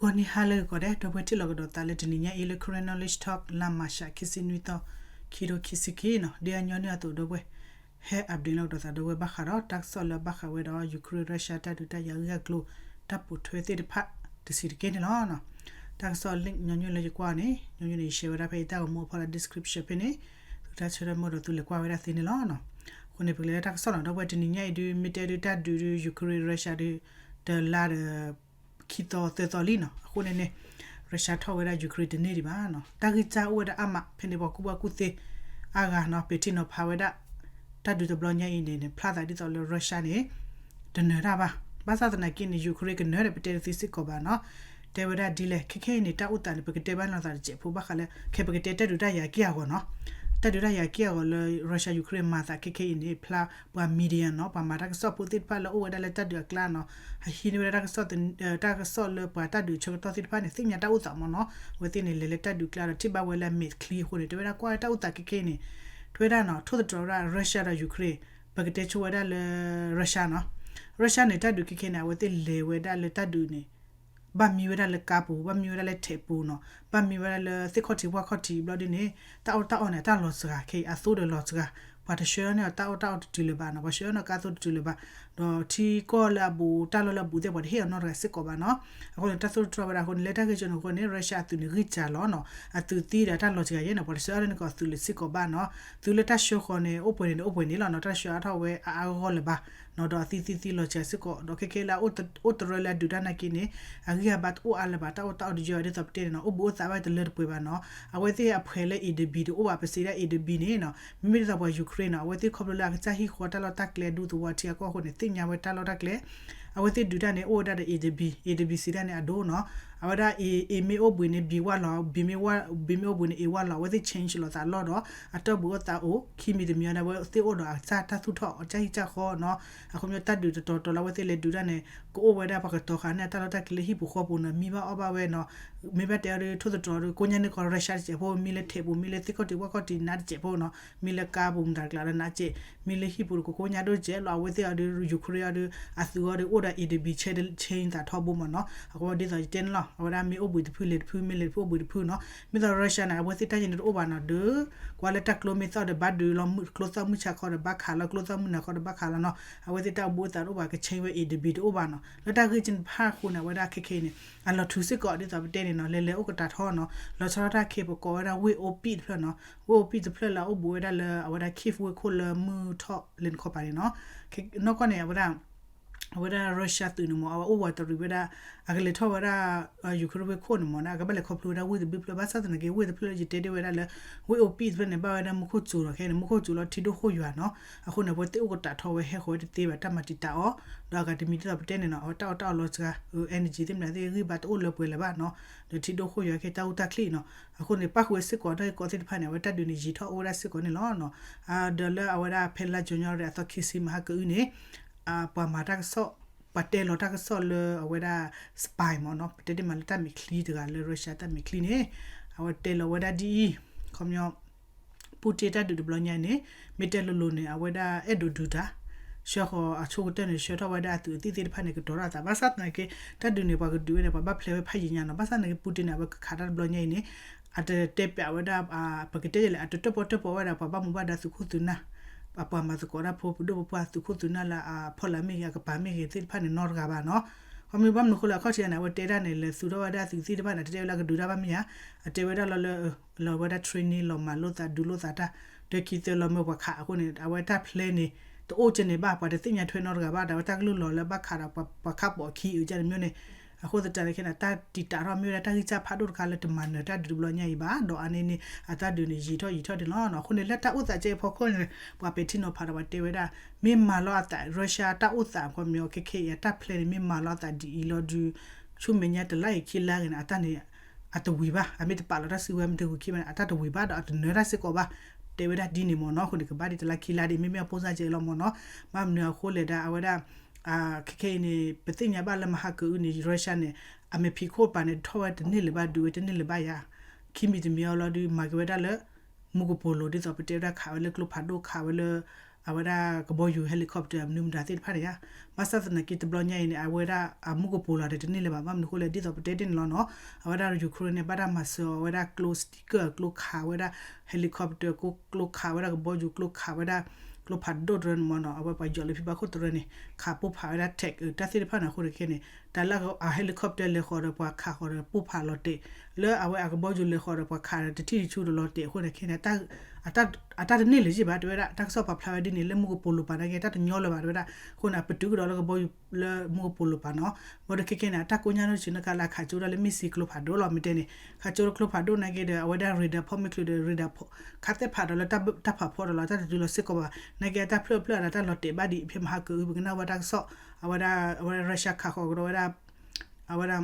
ဂီၤနံၤဟါလၢဂ့ၤကိးဂၤဒဲး ဒီပုၢ်ဝဲၢ်ထံၣ်လိာ်ကဒီးသးလၢတနံၤညါအံၤလၢ Karen Knowledge Talk လါမၢ်ၡး ခံဆံနွံသီ ခံထိခံဆံခံနီၤ, ဒ်အညီနုၢ်အသိးဒီပုၢ်ဝဲၢ် ဟဲ update လိာ်ကဒီးသးဒီပုၢ်ဝဲၢ်ဘၣ်ဃးဒီး တၢ်ကစီၣ်လၢဘၣ်ဃးဝဲဒီး Ukraine Russia တၢ်ဒုးတၢ်ယၤအဂ့ၢ်အကျိၤ တၢ်ပိာ်ထွဲသ့ၣ်တဖၣ်တဆံးတက့ၢ်န့ၣ်လီၤ. တၢ်ကစီၣ် link ညီနုၢ်လၢယကွၢ်န့ၣ် ညီနုၢ်န့ၣ် ယ share ဝဲဒၣ်ဖဲယတၢ်ဂီၤမူအဖီလာ် description ဖဲန့ၣ် သုတၢ်ဆၢထၢၣ်မုာ်ဒီးသုလဲၤကွၢ်ဝဲဒၣ်သ့န့ၣ်လီၤ. အဃိန့ၣ် ပကလဲၤလၢတၢ်ကစီၣ်နီၤ ဒီပုၢ်ဝဲၢ် တနံၤညါအံၤဒုး မ့ၢ်တဲဒုးတၢ်ဒုးဒုး Ukraine Russia ဒုး တလါဒီး ခံသီသၢသီလံနီၤ. အဃိန့ၣ်န့ၣ် Russia ထီၣ်ဝဲဒၣ် Ukraine တန့ၢ်ဒံးဘၣ်နီၤ. တၢ်ဂံၢ်စၢ်အိၣ်ဝဲဒၣ်အါမး ဖဲန့ၣ်ပှၤကူၣ်ဘၣ်ကူၣ်သ့အါဂၤနီၤ ပထံၣ်နီၤဖးဝဲဒၣ် တၢ်ဒုးတဘျီညါအံၤန့ၣ်န့ၣ် ဖျါသးဒ်သိးလၢ Russia န့ၣ် တနၢၤတၢ်ဘၣ်. ဘၣ်ဆၣ်သနာ်က့န့ၣ် Ukraine ကနၢၤဒီး ပတဲတသ့စ့ၢ်ကီးဘၣ်နီၤ. တဲဝဲဒၣ်ဒ်လဲၣ် ခဲခဲအံၤန့ၣ် တၢ်အိၣ်သးန့ၣ် ပကတဲဘၣ်နီၤသးတစဲးဖိ ဘၣ်ဃးလၢ ခဲပကတဲတၢ်ဒုးတၢ်ယၤက့ၢ်အဂီၢ်နီၤ. တၢ်ဒုးတၢ်ယၤက့ၢ်အဂီၢ်လၢ Russia Ukraine မၤသးခဲခဲအံၤန့ၣ် ဖျါပှၤ media နီၤ ပှၤမၤတၢ်ကစီၣ်ဖိသ့ၣ်တဖၣ်လၢအိၣ်ဝဲဒၣ်လၢတၢ်ဒုးအကျါနီၤ ဟံးန့ၢ်ဝဲဒၣ်တၢ်ကစီၣ် တၢ်ကစီၣ်လၢပှၤတၢ်ဒုးဆၢကတီၢ်သ့ၣ်တဖၣ်န့ၣ် သ့ၣ်ညါတၢ်အိၣ်သးမ့ၢ်နီၤ. အဝဲသ့ၣ်န့ၣ် လဲၤလၢတၢ်ဒုးကျါဒီး ထံၣ်ဘၣ်ဝဲလၢမဲာ်ချံအဃိန့ၣ် တဲဝဲဒၣ်ကွၢ်ဝဲတၢ်အိၣ်သးခဲခဲအံၤန့ၣ် တဲဝဲဒၣ်နီၤ ထိၣ်သတြီၤဝဲဒၣ် Russia ဒီး Ukraine ပကတဲဆိဝဲဒၣ်လၢ Russia နီၤ. Russia န့ၣ် တၢ်ဒုးခဲခဲန့ၣ် အဝဲသ့ၣ်လဲၤဝဲဒၣ်လၢတၢ်ဒုးန့ၣ် ဘၣ်မံဝဲဒၣ်လၢကါပူၤ ဘၣ်မံဝဲဒၣ်လၢထဲးပူၤနီၤ ဘၣ်မံဝဲဒၣ်လၢသ့ၣ်ခီၣ်ထံးပှၢ်ခီၣ်ထံးဘျီဒ်န့ၣ် တၢ်အီၣ်တၢ်အီန့ၣ် အတၢ်လီၤစှၤခဲအံၤ အသိဒီးလီၤစှၤ ပှၤတဆှၢန့ၢ်အီၤတၢ်အီၣ်တၢ်အီတတုၤလၢၤဘၣ်နီၤ ပှၤဆှၢန့ၢ်အီၤကါသိတတုၤလၢၤဘၣ် ဒီးထံကီၢ်လၢအဘူး တၢ်လီၢ်လၢအဘူးသ့ၣ် ပှၤတဟ့ၣ်အီၤနီတဂၤစ့ၢ်ကီးဘၣ်နီၤ. အဃိန့ၣ် တၢ်သိၣ်တတြီၢ်ဝဲဒၣ်အဃိန့ၣ် လၢတၢ်ဂ့ၢ်ကၠိန့ၣ်အဃိန့ၣ် Russia အသုးန့ၣ်ဂံၢ်စၢ်လီၤနီၤ အသုးသံဒီးတၢ်လီၤစှၤယဲၢ်န့ၣ် ပှၤတဆှၢအီၤန့ၢ်ကီးအသုးလၢၤစ့ၢ်ကီးဘၣ်နီၤ သုးလၢတၢ်ဆှၢဃီၤန့ၣ် အိၣ်ပှဲၤန့ၣ်န့ၣ် အိၣ်ပှဲၤန့ၣ်လီၤနီၤ တၢ်ဆှၢအါထီၣ်ဝဲအါအါဂီၢ်ဂီၢ်လၢၤဘၣ်နီၤ ဒီးအသံသံသံလီၤစှၤစ့ၢ်ကီး ဒီးခဲခဲလၢ အိၣ်တရၢလၢအဒုးတၢ်နာ်က့န့ၣ် အဂံၢ်အဘါတအိၣ်အါလၢၤဘၣ် တၢ်အိၣ်တၢ်အီတယၢဒ်သိးပတဲန့ၣ်နီၤ အိၣ်ဘူးအိၣ်သးဘၣ်တလၢတပှဲၤဘၣ်နီၤ အဝဲသ့ၣ်အဖှဲးလၢ A ဒီး B တအိၣ်ဘၣ် ပစံးဒၣ် A ဒီး B န့ၣ်နီၤ မ့မ့ၢ်ဒ်သိးပှၤ Ukraine နီၤ အဝဲသ့ၣ်ခီဖျိလၢအကစၢ်ဟံၣ်ဃီတၢ်လီၢ်တၢ်ကျဲဒူသဝီထံအကီၢ်အဃိန့ၣ် သ့ၣ်ညါဝဲတၢ်လီၢ်တၢ်ကျဲ အဝဲသ့ၣ်ဒုးတၢ်န့ၣ် အိၣ်ဝဲဒၣ်ဒီး A ဒီး B, A ဒီး B စံးဒၣ်န့ၣ် အဒိနီၤ အဝဲဒၣ် A, A မ့ၢ်အိၣ်ဘှံးန့ၣ် B ဝၢ်လီၤ B မ့ၢ်ဝၢ် B မ့ၢ်အိၣ်ဘှံးန့ၣ် A ဝၢ်လီၤ အဝဲသ့ၣ် change လိာ်သးလီၢ်ဒီး အတီၢ်ဘူးအိၣ်သးအိၣ် ခံမံၤတမံၤဒီး အဝဲသ့ၣ်အိၣ်ဒီးအကစၢ်တၢ်သူၣ်ထီၣ် အကစၢ်ဟံၣ်ကစၢ်ဃီနီၤ အခီပညီတၢ်ဒုးတတီၤတီၤလၢအဝဲသ့ၣ်လဲၤဒုးတၢ်န့ၣ် ကအိၣ်ဝဲဒၣ်ပှၤကတီၤဃာ်န့ၢ်အတၢ်လီၢ်တၢ်ကျဲလၢဟံၣ်ပူၤဃီပူၤနီၤ မံဘၣ်အီၣ်ဘၣ်ဝဲနီၤ မ့ၢ်ဘၣ်တဲအီၤဒုး ထိၣ်သတြီၤဒုး ကိးညါန့ၢ်ကီး Russia တစဲးဖိ မံလၢထဲးပူၤ မံလၢသ့ၣ်ခီၣ်ထံးပှၢ်ခီၣ်ထံးနးတစဲးဖိနီၤ မံလၢကါပူၤမတၤကျါဒီးနးစဲး မံလၢဟံၣ်ပူၤဒီးကိးကိးညါဒိၣ်စဲးလီၤ အဝဲသ့ၣ်အီၤဒုး Ukraine အီၤဒုး အသုးအီၤဒုး အိၣ်ဒီး A ဒီး B ဆဲ change သးထီဘိမ့ၢ်နီၤ အဃိဒ်သိးယတဲန့ၣ်လီၤ အဝဲဒၣ်မ့ၢ်အိၣ်ဘှံးတဖုလဲၤတဖု မ့ၢ်လဲၤတဖုအိၣ်ဘှံးတဖုနီၤ မ့ၢ်သိး Russia န့ၣ် အဝဲသ့ၣ်တၢ်ယံၤန့ၣ်တအိၣ်ဘၣ်နီၤ ဒီး ကွၢ်လၢတၢ်ကျိမ့ၢ်သီၣ်ဒီးဘၣ်ဒုးလီၤ ကျိသီၣ်မုၢ်ဆါခီဒီးဘၣ်ခးလီၤ ကျိသီၣ်မုၢ်နၤခီဒီးဘၣ်ခးလီၤနီၤ အဝဲသ့ၣ်တၢ်အိၣ်ဘူးအိၣ်သးတအိၣ်ဘၣ် က change ဝဲ A ဒီး B တအိၣ်ဘၣ်နီၤ လၢတၢ်ဂ့ၢ်ကၠိတဖၣ်အဃိန့ၣ် အဝဲဒၣ်ခဲခဲအံၤန့ၣ် အလီၤထူစ့ၢ်ကီးဒ်သိးပတဲန့ၣ်နီၤ လဲၤလဲၤအိၣ်ကတၢ်ထီနီၤ လီၤဆီဒၣ်တၢ်ခဲ ပကိးဝဲဒၣ် ဝ့ၢ်အိပံၣ်တဖျၢၣ်နီၤ ဝ့ၢ်အိပံၣ်တဖျၢၣ်လၢအအိၣ်ဘူးဝဲဒၣ်လၢအဝဲဒၣ် Kyiv ဝ့ၢ်ခိၣ်လၢမုၢ်ထီၣ်လၢနခီပၤန့ၣ်နီၤ နီၢ်ကီၢ်န့ၣ် အဝဲဒၣ် အဝဲဒၣ် Russia သုးန့ၣ်မ့ၢ် အဝဲအိၣ်ဝးတရံးဝဲဒၣ် အကလဲၤထီၣ်ဝဲဒၣ် Ukraine ဝ့ၢ်ခိၣ်န့ၣ်မ့ၢ်နီၤ အကဘၣ်လဲၤခီဖျိဝဲဒၣ်ဝ့ၢ်တဘ့ၣ်ဖျၢၣ် ဘၣ်ဆၣ်သနာ်က့ ဝ့ၢ်တဖျၢၣ်လၢယတဲတ့ၢ်ဝဲဒၣ်လၢ ဝ့ၢ်အိပံၣ်တဖျၢၣ်န့ၣ် ဘၣ်ဝဲဒၣ်မူခိၣ်စူၤလီၤ ခဲအံၤန့ၣ် မူခိၣ်စူၤလီၤထံဒိၣ်ဃိၣ်ယွၤနီၤ အဃိန့ၣ် အဝဲသ့ၣ်အိၣ်ကတၢ်ထီဝဲဟဲဃီၤဝဲတသ့ဘၣ် တၢ်မၤတံာ်တာ်အီၤ ဒီးအဂၤတမံၤဒ်သိးပတဲန့ၣ်နီၤ အဝဲတၢ်အီၣ်တၢ်အီလီၤစှၤ energy သ့ၣ်မနုၤသ့ၣ်ဂံၢ်ဘါတအိၣ်လၢပှဲၤလၢၤဘၣ်နီၤ ဒီးထံဒိၣ်ဃိၣ်ယွၤခဲတၢ်အူတၢ်ချံၣ်နီၤ အဃိန့ၣ် ပၣ်ဃုာ်ဝဲစ့ၢ်ကီးတၢ်ဂ့ၢ်ကီသ့ၣ်တဖၣ်န့ၣ် အဝဲတၢ်ဒုးန့ၣ်ယံာ်ထီၣ်အိၣ်ဝဲဒၣ်စ့ၢ်ကီးန့ၣ်လီၤ. ဒီးလၢအဝဲဒၣ်ဖဲလါ January အသီခံဆံမဟါကအုန့ၣ် ပှၤမၤတၢ်ကစီၣ် ပှၤတဲလီၤတၢ်ကစီၣ်လၢအဝဲဒၣ် spy မ့ၢ်နီၤ ပတဲတ့ၢ်မးလၢတၢ်မဲာ်ချံတဂၤလၢ Russia တၢ်မဲာ်ချံန့ၣ် အဝဲတဲလီၤဝဲဒၣ်ဒ်အံၤ ခီပညီ Putin တၢ်ဒုးတဘျီညါအံၤန့ၣ် မ့ၢ်တဲလိၤလိၤန့ၣ် အဝဲဒၣ်အဲၣ်ဒိးဒုးတၢ် ဆှၢဃီၤအဆိကတၢၢ်န့ၣ် ဆှၢထီၣ်ဝဲဒၣ်အသုးအသံၣ်သ့ၣ်တဖၣ်န့ၣ် ကတီၤထီၣ်အသး ဘၣ်ဆၣ်သနာ်က့ တၢ်ဒုးန့ၣ် ပှၤကဒုးဝဲန့ၣ် ပှၤဘၣ်ဖျဲးဝဲဖးယံာ်ညါနီၤ ဘၣ်ဆၣ်သနာ်က့ Putin န့ၣ် အဝဲကခးတၢ်တဘျီညါအံၤန့ၣ် အတတဲပၠးဝဲဒၣ် ပကတဲလဲၣ် အတတၢၣ်ပီၣ်တၢၣ်ပီဝဲဒၣ် ပှၤဘၣ်မူဘၣ်ဒါသုးခိၣ်သုးနၢ် အပှၤမၤသကိးတၢ်ဖိ ပဒိၣ်ပပှၢ်သုးခိၣ်သုးနၢ်လၢအဖီလာ်မ့ၢ်ဂ့ၤ အကပၤမ့ၢ်ဂ့ၤသ့ၣ်တဖၣ်န့ၣ်နီတဂၤဘၣ်နီၤ ခီမ့ၢ်ဘၣ်မနုၤဃိလၢအခီၣ်ထံးန့ၣ် အဝဲတဲဒၣ်န့ၣ် လဲၤသုးထီၣ်ဝဲဒၣ်သုးသံၣ်တဖၣ်န့ၣ် တတဲဝဲလၢကဒုးတၢ်ဘၣ်မ့ၢ်ဧါ အတဲဝဲဒၣ်လီၤလၢ လီၤဝဲဒၣ် training လီၤမၤလိာ်သးဒုးလိာ်သးတၢ် တၢ်ခံသၢလီၤမၢပှၤခးအဃိန့ၣ် အဝဲတၢ်ဖျဲးန့ၣ် တအိၣ်ကဲန့ၣ်ဘၣ် ပှၤတသ့ၣ်ညါထွဲနီတဂၤဘၣ် ဒီးအဝဲတၢ်ကလုၢ်လီၤလၢဘၣ်ခးဒီးပှၤခးပိာ်အခံအုးကန့ၣ်မ့ၢ်န့ၣ် အဃိသတးန့ၣ်ခဲန့ၣ် တၢ်တံာ်တာ်ထီၣ်မ့ၢ်ဝဲဒၣ်တၢ်ဂံၢ်စၢ်ဖးဒိၣ်တခါလၢတမၤနၢၤတၢ်ဒုးတဘျီညါအံၤဘၣ် ဒီးအါန့ၢ်န့ၣ် အတၢ်ဒုးန့ၣ်ယံာ်ထီၣ်ယံာ်ထီၣ်န့ၣ်လီၤ. အဃိန့ၣ်လၢတၢ်အိၣ်သးကဲအဖီခိၣ်န့ၣ် ပှၤပဲာ်ထံနီၤဖးဒီးပှၤတဲဝဲဒၣ် မ့ၢ်မၤလီၤအသး Russia တၢ်အိၣ်သးခီမ့ၢ်ခဲခဲအံၤ အတၢ်ဖျဲးန့ၣ် မ့ၢ်မၤလီၤအသးဒ်အံၤလီၤဒုး ဆူမဲာ်ညါတလါအံၤခံလါဂ့ၤန့ၣ် အတၢ်န့ၣ် အတဝံၤဘၣ် အမ့ၢ်တပာ်လီၤတၢ်စုကဝဲၤမ့ၢ်တဂုာ်ခံဘၣ်န့ၣ် အတၢ်တဝံၤဘၣ်ဒီးအတနၢၤတၢ်စ့ၢ်ကီးဘၣ် တဲဝဲဒၣ်ဒ်န့ၣ်မ့ၢ်နီၤ အဃိန့ၣ် ကဘၣ်ဒ်တလါခံလါဒ် မ့မ့ၢ်အဖိစၢ်ကဲလီၤမ့ၢ်နီၤ ဘၣ်မနုၤအဃိလဲၣ်ဒၣ် အဝဲဒၣ် ခဲခဲအံၤန့ၣ် ပသ့ၣ်ညါဘၣ်လၢမဟါကအုန့ၣ် Russia န့ၣ် အမဲာ်ဖံးခိၣ်တပၤန့ၣ် ထီၣ်ဝဲတန့ၢ်လၢၤဘၣ် ဒုးဝဲတန့ၢ်လၢၤဘၣ်ယၤ ခံမံၤတမံၤအလီၤဒုး မၤက့ၤဝဲဒၣ်လၢ မူကပိာ်လိၤ ဒ်သိးပတဲဝဲဒၣ်ခးဝဲလၢကျိဖးဒိၣ် ခးဝဲလၢ အဝဲဒၣ်ကဘီယူၤ helicopter မနုၤမတၤသ့ၣ်တဖၣ်န့ၣ်ဧါ. ဘၣ်ဆၣ်သနာ်က့တဘျီညါအံၤန့ၣ် အဝဲဒၣ်အမူကပိာ်လီၤဒီးတန့ၢ်လၢၤဘၣ်. ဘၣ်မနုၤအဃိလဲၣ် ဒ်သိးပတဲတ့ၢ်န့ၣ်လီၤနီၤ. အဝဲဒၣ် Ukraine န့ၣ် ဘၣ်တၢ်မၤစၢၤအီၤဝဲဒၣ်ကျိ stinger ကျိခးဝဲဒၣ် helicopter ကျိခးဝဲဒၣ်ကဘီယူၤ ကျိခးဝဲဒၣ် ကျိဖးဒိၣ်တရၢန့ၣ်မ့ၢ်နီၤ. အဝဲပှၤယီၤလၢဖံဘၣ်ခိၣ်တရၢန့ၣ် ခးပိၢ်ဖးဝဲဒၣ် tank တၢ်သ့ၣ်တဖၣ်န့ၣ် အဃိန့ၣ်ခဲန့ၣ် တၢ်လၢအ helicopter လဲၤဃီၤဒီးပှၤခးဃီၤဒီးပိၢ်ဖးလီၤတဲာ် လၢအဝဲအကဘီယူၤလဲၤဃီၤဒီးပှၤခးဒီးတထံၣ်တဆူဒီးလီၤတဲာ်အဃိန့ၣ်ခဲန့ၣ် အတၢ်တန့ၢ်လၢၤယံၣ်ဘၣ် တဲဝဲဒၣ် တၢ်ကစီၣ်ပာ်ဖျါဝဲဒ်န့ၣ် လၢမူကပိာ်လိၤပာ်နာ်က့ တၢ်တညီလၢၤဘၣ် တဲဝဲဒၣ်. အဃိန့ၣ် အပတုာ်ကဒီးလၢကဘီယူၤလၢမူကပိာ်လိၤပာ်နီၤ. ဘၣ်ဒီးခဲခဲန့ၣ် အတၢ်ကိးညါနီၢ်ဆံးနီၢ်ခါလၢအခးကၠိဒၣ်လၢ missile ကျိဖးဒိၣ်လီၤ မ့ၢ်တဲန့ၣ် ခးကၠိကျိဖးဒိၣ်နာ်က့ဒီး အဝဲဒၣ် radar ဖီမ့ၢ်ချုးဒီး radar ခးသ့ၣ်ဖးဒီးလၢတၢ်ဖးဖီဒီးလီၤ တၢ်တတုၤလီၤစ့ၢ်ကီးဘၣ် နာ်က့အတၢ်ဖျၢၣ်ဖျၢၣ်ဒီးတၢ်လီၤတဲာ်ဘၣ်ဒံး ဖဲမဟါကအု ပကနၣ်ဝဲတၢ်ကစီၣ် အဝဲဒၣ် အဝဲဒၣ် Russia ခးဃီၤကဒီးဝဲဒၣ် အဝဲဒၣ်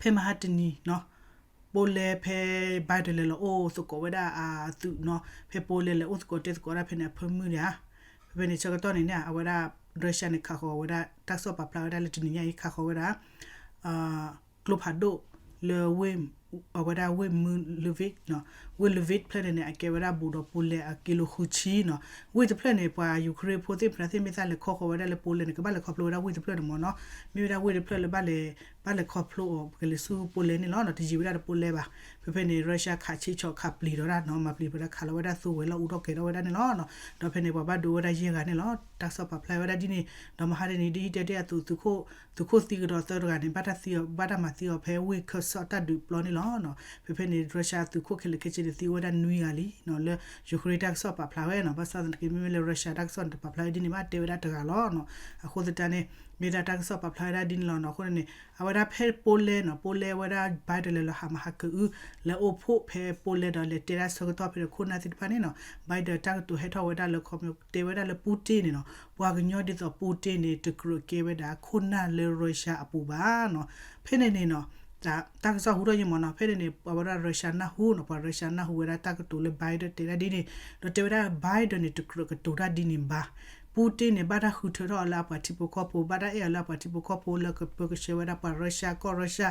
ဖဲမဟါတနံၤနီၤ Poland ဖဲ Biden လဲၤလီၤအိၣ်သကိးဝဲဒၣ်အသုးနီၤ ဖဲ Poland လဲၤအိၣ်သကိးတဲသကိးဒၣ်ဖဲန့ၣ် အဖၢမုၢ်န့ၣ်ဧါ. ဖဲဖဲန့ၣ်ဆၢကတီၢ်န့ၣ်န့ၣ် အဝဲဒၣ် Russia န့ၣ် ခးဃီၤဝဲဒၣ် တၢ်ကစီၣ်ပာ်ဖျါဝဲဒၣ်လၢတနံၤညါအံၤ ခးဃီၤဝဲဒၣ် ကျိဖးဒိၣ်လၢ အဝဲဒၣ် ဝ့ၢ်မုၢ် Lviv နီၤ ဝ့ၢ် Lviv တဖျၢၣ်န့ၣ်န့ၣ် အကဲဝဲဒၣ်ဘူးဒီး Poland အက့လိၤဃုဆံနီၤ. ဝ့ၢ်တဖျၢၣ်န့ၣ် ပှၤ Ukraine ဖိသ့ၣ်တဖၣ်သ့ၣ်မ့ၢ်သးလဲၤခီဃီၤဝဲဒၣ်လၢ Poland န့ၣ် ကဘၣ်လဲၤခီဖျိဝဲဒၣ်ဝ့ၢ်တဖျၢၣ်န့ၣ်မ့ၢ်နီၤ. မ့ၢ်ဝဲဒၣ်ဝ့ၢ်တဖျၢၣ်လၢဘၣ်လဲၤ ဘၣ်လဲၤခီဖျိအီၤ ပကလဲၤဆူ Poland န့ၣ်လီၤနီၤ. တယံာ်ဝဲဒၣ်ဒီး Poland ဘၣ်. ဖဲဖဲန့ၣ် Russia ခးဆံးဆီးခးပျံၤဒီးဒၣ်နီၤ မၤပျံၤပှၤဒၣ်ခးလီၤဝဲဒၣ်သိဝဲၤလီၢ်အူထီၣ်ကဲၤထီၣ်ဝဲဒၣ်န့ၣ်လီၤနီၤ. ဒီးဖဲန့ၣ် ပှၤဘၣ်ဒိဝဲဒၣ်ယဲၢ်ဂၤန့ၣ်လီၤ. တၢ်ကစီၣ်ပာ်ဖျါဝဲဒၣ်ဒ်န့ၣ် ဒီးမဟါတနံၤဒ်အံၤတဲဒ်အသိး သုးခိၣ်သံကဒီးသၢတဂၤန့ၣ် ဘၣ်တၢ်သံအီၤ ဘၣ်တၢ်မၤသံအီၤဖဲဝ့ၢ်ခၢၣ်စီၣ်တၢ်ဒုးပျီန့ၣ်လီၤနီၤ. ဖဲဖဲန့ၣ် Russia သုးခိၣ်ခဲလၢာ်ခဲဆ့န့ၣ် သံဝဲဒၣ်နွံဂၤလံနီၤ လၢ Ukraine တၢ်ကစီၣ်ပာ်ဖျါဝဲနီၤ. ဘၣ်ဆၣ်သနာ်က့ မ့မ့ၢ်လၢ Russia တၢ်ကစီၣ်န့ၣ် တပာ်ဖျါဝဲဒ်န့ၣ်ဘၣ် တဲဝဲဒၣ်တဂၤလီၤနီၤ. အဃိသတးန့ၣ် မ့ၢ်ဒၣ်တၢ်ကစီၣ်ပာ်ဖျါဝဲဒၣ်ဒ်န့ၣ်လီၤနီၤ. အဃိန့ၣ် အဝဲဒၣ်ဖဲ Poland နီၤ Poland ဝဲဒၣ် Biden လဲၤလီၤဟးမဟါကအု လဲၤအိၣ်ဖှိၣ်ဖဲ Poland ဒီးလဲၤတဲဒၣ်ဆၢကတီၢ်ဖဲန့ၣ် ခိၣ်နၢ်သ့ၣ်တဖၣ်န့ၣ်နီၤ Biden တၢ်ကတိၤဟဲထီၣ်ဝဲဒၣ်လၢ ခီပညီတဲဝဲဒၣ်လၢ Putin န့ၣ်နီၤ ပှၤကညီဒ်သိး Putin န့ၣ် တကြၢးကဲဝဲဒၣ်ခိၣ်နၢ်လၢ Russia အပူၤဘၣ်နီၤ. ဖဲန့ၣ်န့ၣ်နီၤ တၢ်ကစီၣ်ဟူထီၣ်ယံမ့ၢ်နီၤ ဖဲန့ၣ်န့ၣ် အဝဲဒၣ် Russia နၢ်ဟူနီၤ ပှၤ Russia နၢ်ဟူဝဲဒၣ်တၢ်ကတိၤလၢ Biden တဲဒၣ်ဒ်န့ၣ် ဒီးတဲဝဲဒၣ် Biden န့ၣ် တကြၢးကတိၤတၢ်ဒ်န့ၣ်ဘၣ်. Putin န့ၣ် ဘၣ်တၢ်ဃုထၢထီၣ်အီၤလၢအပှၤထံဖိကီၢ်ဖိ ဘၣ်တၢ်အဲၣ်အီၤလၢအပှၤထံဖိကီၢ်ဖိလၢကပၢကဆှၢဝဲဒၣ်ပှၤ Russia ကီၢ် Russia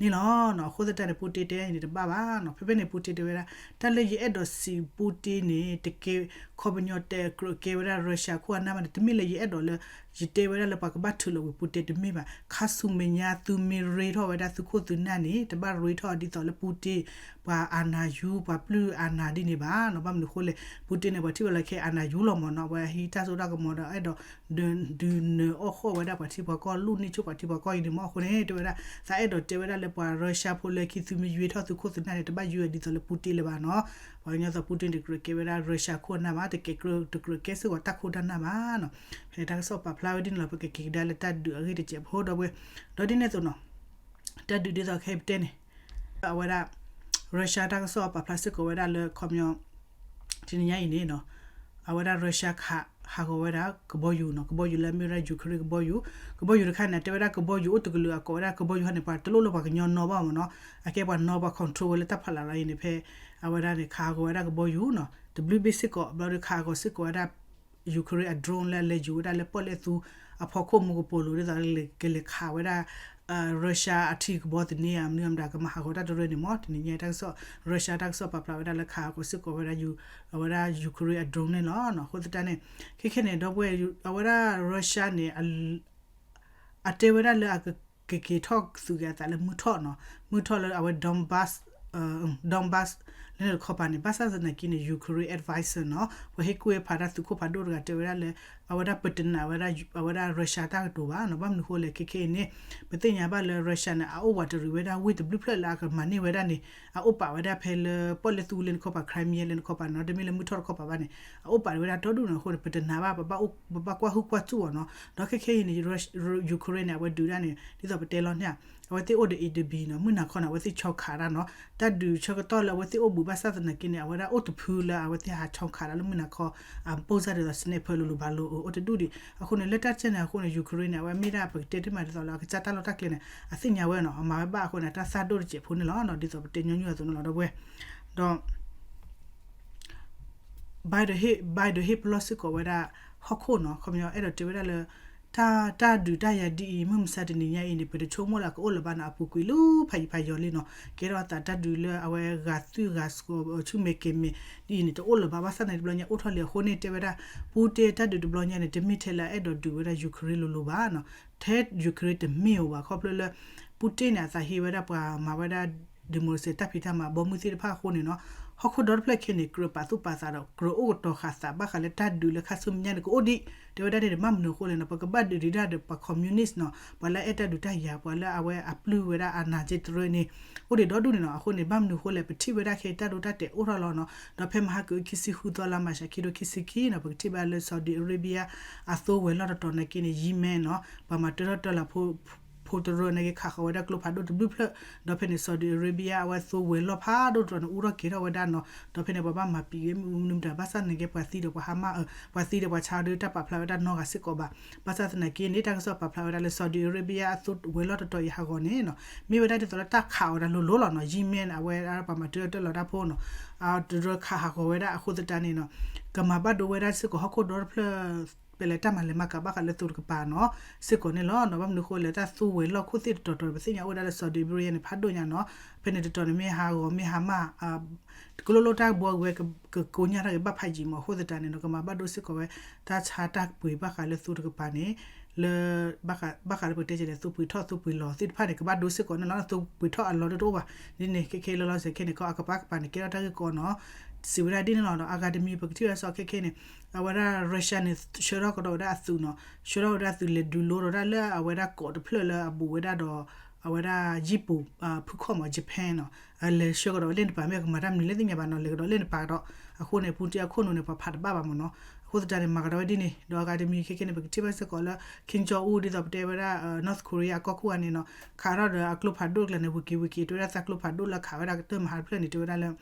န့ၣ်လီၤနီၤ. အဃိသတးန့ၣ် Putin တဲန့ၣ်တဘၣ်ဘၣ်နီၤ. ဖဲဖဲန့ၣ် Putin တဲဝဲဒၣ် တၢ်လၢယအဲၣ်ဒိးစံး Putin န့ၣ် တကဲ ခီပညီတကြၢးကဲဝဲဒၣ် Russia ခိၣ်အနၢ်ဘၣ်န့ၣ် တမ့ၢ်လၢယအဲၣ်ဒိးလၢ ယတဲဝဲဒၣ်လၢပှၤကဘၣ်ထုးလီၤဝံၤ Putin တမ့ၢ်ဘၣ်. ခါဆူမဲာ်ညါသုမ့ၢ်ရ့ထီၣ်ဝဲဒၣ်သုခိၣ်သုနၢ်န့ၣ် တဘၣ်ရ့ထီၣ်ဒ်သိးလၢ Putin ပှၤအာဏာယူ ပှၤပျုၢ်အာဏာဒ်န့ၣ်ဘၣ်နီၤ. ဘၣ်မနုၤအဃိလဲၣ် Putin န့ၣ် ပှၤထံၣ်ဝဲလၢခဲအ အာဏာယူ လီၤမ့ၢ်နီၤ. အဝဲဟံးတၢ်စိတၢ်ကမီၤဒီး အဲၣ်ဒိး ဒုးနၢၤအီၣ်ဃီၣ်ဝဲဒၣ်ပှၤထံပှၤကီၢ် လူၢ်န့ၢ်ဆိပှၤထံပှၤကီၢ်အံၤန့ၣ်မ့ၢ်အဃိန့ၣ် တဲဝဲဒၣ် သးအဲၣ်ဒိးတဲဝဲဒၣ်လၢပှၤ Russia ဖိလၢခံသုမ့ၢ်ယွ့ထီၣ်သုခိၣ်သုနၢ်န့ၣ် တဘၣ်ယွ့ဒ်သိးလၢ Putin လၢၤဘၣ်နီၤ. ပှၤကညီသိး Putin တကြၢးကဲဝဲဒၣ် Russia ခိၣ်အနၢ်ဘၣ် တကဲကြၢး တကြၢးကဲစ့ၢ်ကီးတၢ်ခိၣ်တၢ်နၢ်ဘၣ်နီၤ. ဖဲတၢ်ကစီၣ်ပာ်ဖျါဝဲဒ်န့ၣ်လီၤ. ပကက့ၤကဒါလၢတၢ်ဒုးအဂ့ၢ်တစဲးဖိဒီပုၢ်ဝဲၢ် ဒီးဒ်န့ၣ်အသိးနီၤ တၢ်ဒုးဒ်သိးခဲအံၤပတဲန့ၣ် အဝဲဒၣ် Russia တၢ်ကစီၣ်ပာ်ဖျါစ့ၢ်ကီးဝဲဒၣ်လၢခီပညီ တနံၤညါအံၤန့ၣ်နီၤ အဝဲဒၣ် Russia ခးဟးဂီၤဝဲဒၣ်ကဘီယူၤနီၤ ကဘီယူၤလၢအမ့ၢ်ဝဲဒၣ် Ukraine ကဘီယူၤ ကဘီယူၤတခါန့ၣ် တဲဝဲဒၣ်ကဘီယူၤအိၣ်တကလုာ်အကိးဝဲဒၣ်ကဘီယူၤဟီန့ၣ် ပှၤတလိၣ်လၢပှၤကညီနီၤဘၣ်မ့ၢ်နီၤ အကဲပှၤနီၤပှၤ control ဝဲလၢတၢ်ဖးလၢ်လီၤအံၤန့ၣ် ဖဲအဝဲဒၣ်န့ၣ် ခးဟးဂီၤဝဲဒၣ်ကဘီယူၤနီၤ တဘျုးဘ့ၣ်စ့ၢ်ကီး ဘျီဒီးခးဟးဂီၤစ့ၢ်ကီးဝဲဒၣ် Ukraine အ drone လၢအလဲၤယူၤဝဲဒၣ်လၢပီၣ်လဲၣ်သူအဖီခိၣ်မူကပိာ်လိၤဒ်သိး ကလဲၤခးဝဲဒၣ် Russia အထံကဘီသန့ဧါ မနုၤမတၤကမၤဟးဂီၤတၢ်တရၢန့ၣ်မ့ၢ် တနံၤညါတၢ်ကစီၣ် Russia တၢ်ကစီၣ်ပာ်ဖျါဝဲဒၣ်လၢခးဟးဂီၤစ့ၢ်ကီးဝဲဒၣ် အဝဲဒၣ် Ukraine အ drone န့ၣ်လီၤ. အဃိသတးန့ၣ် ခဲခဲန့ၣ် ဒီပုၢ်ဝဲၢ် အဝဲဒၣ် Russia န့ၣ် အတဲဝဲဒၣ်လၢအကက့ၤထီၣ်သုးက့ၤအသးလၢမုၢ်ထီၣ်နီၤ မုၢ်ထီၣ်လၢအဝဲ Donbas Donbas လၢန့ၣ်တခီပၤန့ၣ် ဘၣ်ဆၣ်သနာ်က့န့ၣ် Ukraine advisor နီၤ ပှၤဟ့ၣ်ကူၣ်ဟ့ၣ်ဖးတၢ်သုးခိၣ်ဖးဒိၣ်တဂၤတဲဝဲဒၣ်လၢ အဝဲဒၣ်ပတနာ်ဝဲဒၣ် အဝဲဒၣ် Russia တၢ်ကတိၤဘၣ်နီၤ ဘၣ်မနုၤအဃိလဲၣ် ခဲခဲအံၤန့ၣ် ပသ့ၣ်ညါဘၣ်လၢ Russia န့ၣ် အအိၣ်ပှၤတရံးဝဲဒၣ်ဝ့ၢ်တဘျုးဖျၢၣ်လၢအကမၤန့ၢ်ဝဲဒၣ်န့ၣ် အအိၣ်ပာ်ဝဲဒၣ်ဖဲလၢပီၣ်လဲၣ်သူလၢန့ၣ်တခီပၤ Crimea လၢန့ၣ်တခီပၤနီၤ တမ့ၢ်လၢမုၢ်ထီၣ်တခီပၤဘၣ်န့ၣ် အအိၣ်ပာ်ဝဲဒၣ်ဒီဒူၣ်န့ၣ်အဃိန့ၣ် ပတနာ်ဘၣ် ပဘၣ်ကွၢ်ဟုၣ်ကွၢ်စူၣ်အီၤနီၤ ဒီးခဲခဲအံၤန့ၣ် Ukraine န့ၣ် အဝဲဒုးဒၣ်န့ၣ် ဒ်သိးပတဲလီၤန့ၣ် အဝဲသ့ၣ်အိၣ်ဒီး A ဒီး B နီၤ မုၢ်နၤခီန့ၣ် အဝဲသ့ၣ်ဆီခးတၢ်နီၤ တၢ်ဒုးဆၢကတီၢ်လၢအဝဲသ့ၣ်အိၣ်ဘှံးဘၣ်ဆၣ်သနာ်က့န့ၣ် အဝဲဒၣ်အိၣ်တဖုလၢအဝဲသ့ၣ်ဟးဆီခးတၢ်လၢမုၢ်နၤခီ အ ပုံစံ ဒ်သိး sniper လိၤလိၤဘၣ်လိၤ အိၣ်တဒူၣ်ဒံး အဃိန့ၣ် လၢတၢ်ကဲန့ၣ်အဃိန့ၣ် Ukraine န့ၣ် အဝဲမ့ၢ်ဒၣ်ပကတဲတ့ၢ်မးဒ်သိးလၢအကစၢ်တၢ်လီၢ်တၢ်ကျဲန့ၣ် အသ့ၣ်ညါဝဲနီၤ အမၤဝဲဘၣ်အဃိန့ၣ် တၢ်သၣ်ဒိၣ်တစဲးဖိန့ၣ်လီၤ ဒ်သိးပတဲညီနုၢ်အသိးန့ၣ်လီၤ ဒီပုၢ်ဝဲၢ် ဒီး Biden ဟ့ၣ် Biden ဟ့ၣ်ပလီၢ်စ့ၢ်ကီးဝဲဒၣ်ဟီၣ်ခိၣ်နီၤ ခီပညီအဲၣ်ဒိးတဲဝဲဒၣ်လၢ တၢ်ဒုးတၢ်ယၤဒ်အံၤ မုၢ်မဆါတနံၤညါအံၤန့ၣ် ပတဆိကမိၣ်လၢအကအိၣ်လၢၤဘၣ်နီၤ အပူၤကွံာ်လၢဖးယံၤဖးယီၤလံနီၤ ကဲထီၣ်အသးတၢ်ဒုးလၢအဝဲဂၤသွံၣ်ဂၤဆှီ ဆူၣ်မဲာ်ကဲၤမဲာ် ဒ်အံၤန့ၣ် တအိၣ်လၢၤဘၣ် ဘၣ်ဆၣ်န့ၣ်တဘျီညါအိၣ်ထီၣ်လံအဃိန့ၣ် တဲဝဲဒၣ် ပူတ့တၢ်ဒုးတဘျီညါန့ၣ် တမ့ၢ်ထဲလၢအအဲၣ်ဒိးဒုးဝဲဒၣ် Ukraine လိၤလိၤဘၣ်နီၤ ထဲ Ukraine တမ့ၢ်ဧိၤဘၣ် ခီဖျိလၢ ပူတ့န့ၣ် အသးဟ့ဝဲဒၣ်ပှၤမၤဝဲဒၣ် democracy တၢ်ဖံးတၢ်မၤဘီမုၢ်သ့ၣ်တဖၣ်အဃိန့ၣ်နီၤ ဟီၣ်ခိၣ်ဒီတဖျၢၣ်ခဲန့ၣ် ကြၢးပာ်သူၣ်ပာ်သးဒီး ကြၢးအိၣ်ကတီၤဃာ်သးဘၣ်ဃးလၢတၢ်ဒုးလၢခါဆူမဲာ်ညါန့ၣ် ကအိၣ်ဒံး တဲဝဲဒၣ်န့ၣ် ဘၣ်မနုၤအဃိလဲၣ်နီၤ ပကဘၣ်ဒုးဒံးဒၣ်ဒီးပှၤ communist နီၤ ပှၤလၢအအဲၣ်တၢ်ဒုးတၢ်ယၤ ပှၤလၢအဝဲအပျုၢ်ဝဲဒၣ် အနၢ်က့တရၢန့ၣ် အိၣ်ဒံးဒီဒူၣ်န့ၣ်နီၤ အဃိန့ၣ် ဘၣ်မနုၤအဃိလဲၣ် ပထံၣ်ဝဲဒၣ်ခဲတၢ်ဒိတၢ်တဲာ်အိၣ်ထီၣ်လီၤနီၤ ဒီးဖဲမဟါကအုခံဆံဃုသီလါမၢ်ၡး ခံထိခံဆံခံနီၤ ပကထံၣ်ဘၣ်လၢ Saudi Arabia အသိဝဲၤလီၢ်တတီၤနာ်က့န့ၣ် Yemen နီၤ ပှၤမၤတၢထီၣ်တၢလီၤ ဖိတရၢနာ်က့ ခးဃီၤဝဲဒၣ်ကျိဖးဒိၣ်တဘျုးဖျၢၣ် ဒီးဖဲန့ၣ် Saudi Arabia အဝဲသိဝဲၤလီၢ်ဖးဒိၣ်တတီၤန့ၣ် အူထီၣ်ကဲၤထီၣ်ဝဲဒၣ်နီၤ ဒီးဖဲန့ၣ် ပှၤဘၣ်မၤပံာ်ဂ့ၤမနုၤမတၤ ဘၣ်ဆၣ်နာ်က့ ပှၤသံဒီးပှၤဟါမၢ် ပှၤသံဒီးပှၤဆါဒုးတၢ်ပာ်ဖျါဝဲဒၣ်နီတဂၤစ့ၢ်ကီးဘၣ် ဘၣ်ဆၣ်သနာ်က့န့ၣ် တၢ်ကစီၣ်ပာ်ဖျါဝဲဒၣ်လၢ Saudi Arabia အသိဝဲၤလီၢ်တတီၤအံၤဟးဂီၤန့ၣ်နီၤ မ့ၢ်ဝဲဒၣ်ဒ်သိးလၢတၢ်ခးအီၤဝဲဒၣ်လိၤလိၤလီၤနီၤ Yemen အဝဲဒၣ်ပှၤမၤတၢထီၣ်တၢလီၤတၢ်ဖိနီၤ တရၢခးဟးဂီၤဝဲဒၣ်အဃိသတးန့ၣ်နီၤ ကမၤဘၣ်ဒိဝဲဒၣ်စ့ၢ်ကီးဟီၣ်ခိၣ်ဒီတဖျၢၣ် ပလဲၤတၢ်မၤလဲၤမၤကၤဘၣ်ဃးလၢသိတကပၤနီၤ စ့ၢ်ကီးန့ၣ်လီၤနီၤ ဘၣ်မနုၤအဃိလဲၣ် တၢ်သိဝဲၤလီၢ်ခိၣ်သ့ၣ်တတီၤတီၤ ပသ့ၣ်ညါအိၣ်ဝဲဒၣ်လၢ Saudi Arabia န့ၣ် ဖးဒိၣ်ညါနီၤ ဖဲန့ၣ်တတီၤန့ၣ် မ့ၢ်ဟးဂီၤမ့ၢ်ဟါမၢ် တကလိၣ်လိၣ်တၢ်ဘှီဝဲ ကကိညၢ်ထီၣ်က့ၤဘၣ်ဖးယံာ်မး အဃိသတးန့ၣ်နီၤ ကမၤဘၣ်ဒိစ့ၢ်ကီးဝဲ တၢ်ဆါတၢ်ပှ့ၤဘၣ်ဃးလၢသိတကပၤန့ၣ် လၢ ဘၣ်ဃးလၢပတဲကလဲၣ် သိပှ့ၤထီၣ်သိပှ့ၤလီၤသ့ၣ်တဖၣ်န့ၣ် ကဘၣ်ဒိစ့ၢ်ကီးန့ၣ်လီၤ သိပှ့ၤထီၣ်အလီၢ်တအိၣ်ဘၣ် ဒ်န့ၣ် ခဲခဲလၢာ်လီၤစဲးခဲန့ၣ် ခီအကပၤကပၤန့ၣ် ကဲထီၣ်တၢ်ဂ့ၢ်ကီနီၤ စံးဝဲဒၣ်ဒ်န့ၣ်လီၤနီၤ အဂၤတမံၤ ပကထံၣ်ဝဲဒၣ်စီၤခဲခဲန့ၣ် အဝဲဒၣ် Russia န့ၣ် ဆှၢထီၣ်ကဒီးဝဲဒၣ်အသုးနီၤ ဆှၢထီၣ်ဝဲဒၣ်အသုးလဲၤဒုးလိဒီးဒၣ်လၢအဝဲဒၣ်ကိးတဖျၢၣ်လၢအဘူးဝဲဒၣ်ဒီး အဝဲဒၣ်ယံၣ်ပူၤ ဖုခီၣ်မး Japan နီၤ လဲၤဆှၢကဒီးဝဲလ့ၣ်နပၤ မ့ၢ်ကမၤတၢ်မနုၤလဲၣ်သ့ၣ်ညါဘၣ်နီၤ လဲၤကဒီးလ့ၣ်နပၤကဒီး အဃိန့ၣ် ပူတ့အခိၣ်နူာ်န့ၣ် ပှၤဖးတဘၣ်ဘၣ်မးနီၤ အဃိသတးန့ၣ် မၤကဒီးဝဲဒ်န့ၣ် ဒီးအဂၤတမံၤခဲခဲန့ၣ် ပကထံၣ်ဘၣ်စ့ၢ်ကီးလၢ Kim Jong Un ဒ်သိးပတဲဝဲဒၣ် North Korea အကီၢ်ခိၣ်ဂၤန့ၣ်နီၤ ခးထီၣ်ဒီးအကျိဖးဒိၣ်ကျါန့ၣ် ဝံၤက့ၤဝံၤက့ၤ တဲဝဲဒၣ်သးကျိဖးဒိၣ်လၢခးဝဲဒၣ်ကတၢၢ်မဟါတဖျၢၣ်န့ၣ် တဲဝဲဒၣ်လၢ